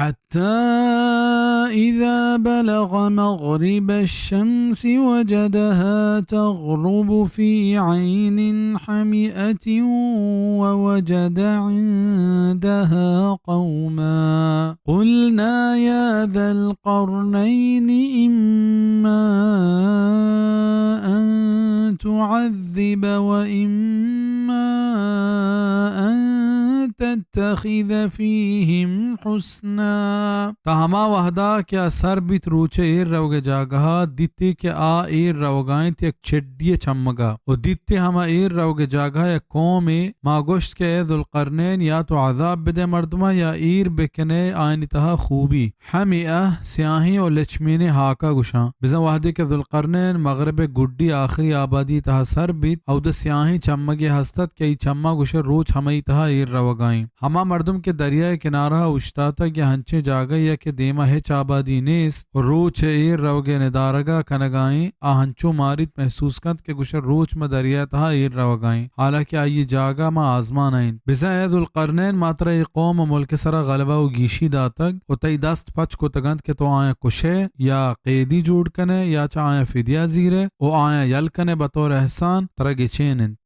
حتى إذا بلغ مغرب الشمس وجدها تغرب في عين حمئة ووجد عندها قوما قلنا يا ذا القرنين إما أن تعذب وإما أن تتخذ فيهم حسنا۔ تا ہما وہدا کہ آ سر بیت روچ ءِ ایر روگ ءِ جاگہا، دیتے کہ آ ایر روگا انت یک چڈی ءِ چمگا، و دیتے ہما ایر روگ ءِ جاگہا یک قومے۔ ما گوشت کہ اے ذوالقرنین، یا تو عذاب بدئے مردماں، یا ایر بکنئے آیانی تہا خوبی۔ حمئة سیاہیں و لچمینیں ہاکا گوشاں۔ بزاں وہدے کہ ذوالقرنین مغرب ءِ گڈی آخری آبادی تہا سر بیت، اود ءَ سیاہیں چمگے ہست ات کہ ای چماں گوشئے روچ ہمائی تہا ایر روگا انت۔ ہما مردم کہ دریائے کنارہا اوشتاتگ یا ہنچیں جاگہے ءَ کہ دیما ہچ آبادی نیست و روچ ءِ ایر روگ ءِ ندارگا کنگا انت، آ ہنچو ماریت محسوس کنت کہ گوشئے روچ ماں دریائے تہا ایر روگا انت، حالانکہ آئی جاگہ ماں آزمان ءَ انت۔ بزاں اے ذوالقرنین، ما ترا اے قوم و ملک ءِ سرا غلبہ و گیشی داتگ و تئی دست پچ کتگ انت کہ تو آیاں کشئے یا قیدی جوڑ کنئے یا چہ آیاں فدیہ زیرئے و آیاں یل کنئے بطور احسان، ترا گچین انت۔